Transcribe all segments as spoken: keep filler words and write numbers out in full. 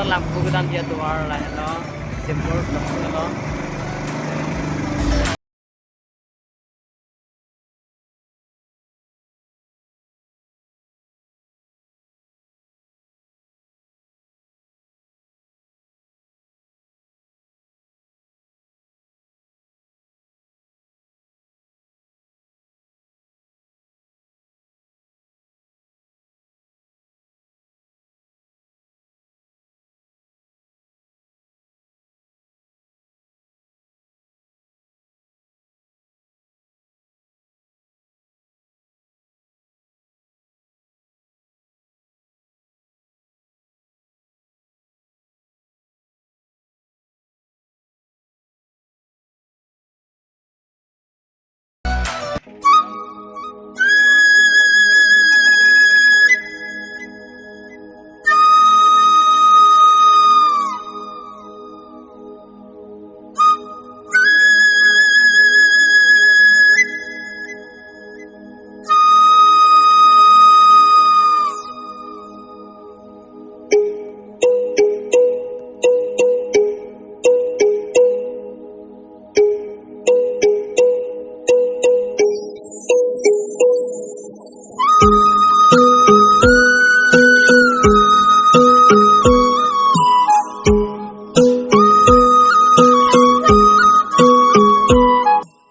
Langpu kedam dia tuar lahelo, simpur kedam lahelo.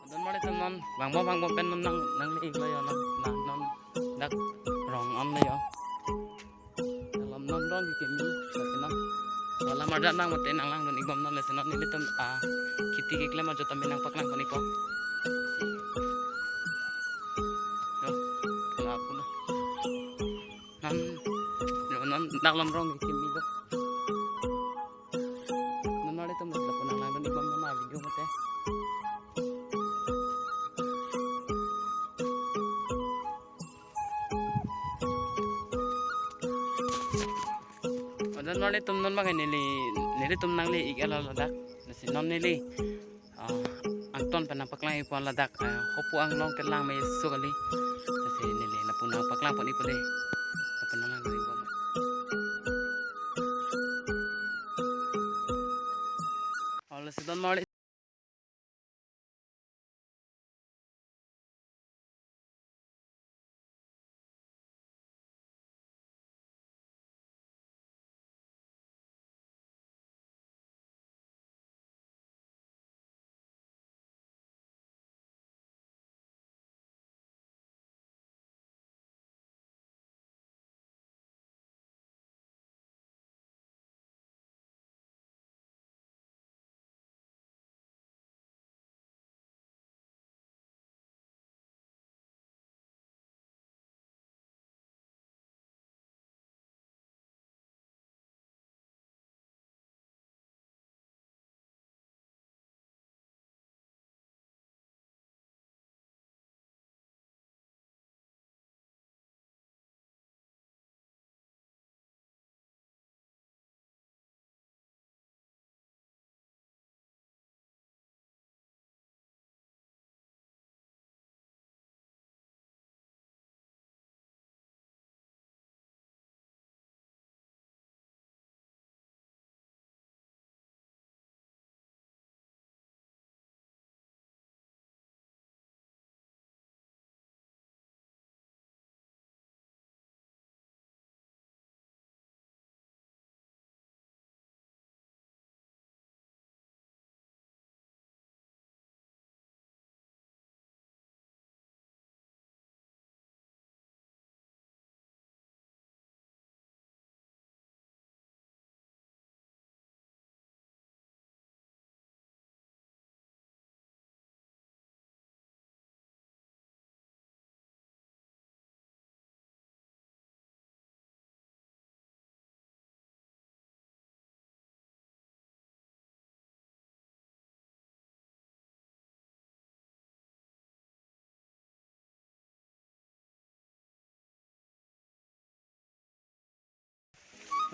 Don marli atum, non vangvo vangvo pen non nang, nangli-iklo yo, non, non, non dak rong-amlo yo. Alam non rong kekimi, lasi non. Alam arjan nang mate nanglangdun-ikbomnon, lasi non nelitum, ah, kheti keklem ajat tame nangpaklangpon-ikpo. Yo, lapu na. Non, yo, non dak alam rong kekimi do. Don marli atum, lapu nanglangdun-ikbomnon a video mate. O don marli atum, non bang neli, nelitum nangli-ik-etlo ladak. Lasi non neli, ah, angton pen nangpaklang-ikpo ladak, ah, Hoppu Anglong kelang meso kali. Lasi neli lapu nangpaklangpon-ikpo dei. Lapu nanglang-ikpo. O lasi don marli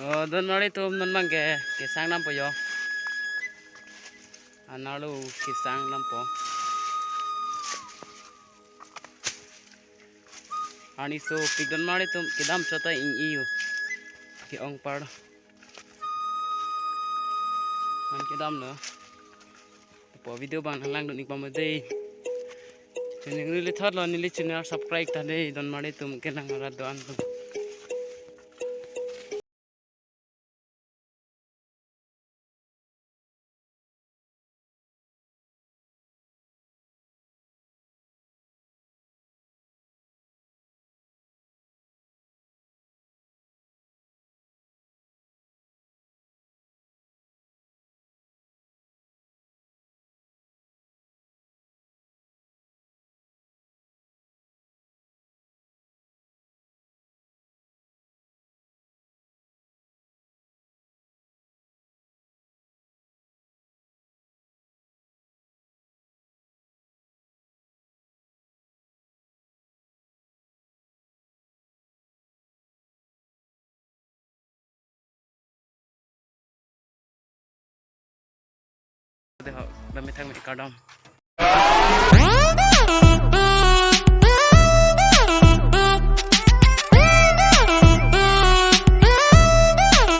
O, don marli atum, non bang ke kesang dampo yo. Anerlo kesang dampo. Arni sopik don marli atum, kedam chot ta ing-i yo. Ke-ong par. Man kedam lo. Lapu video abang nang langdun ik pame dei. Channel neli thot lo, neli channel subscribe tha dei, don mari tum kelang arat do-an tum. Dei ho, bang methang me kardom.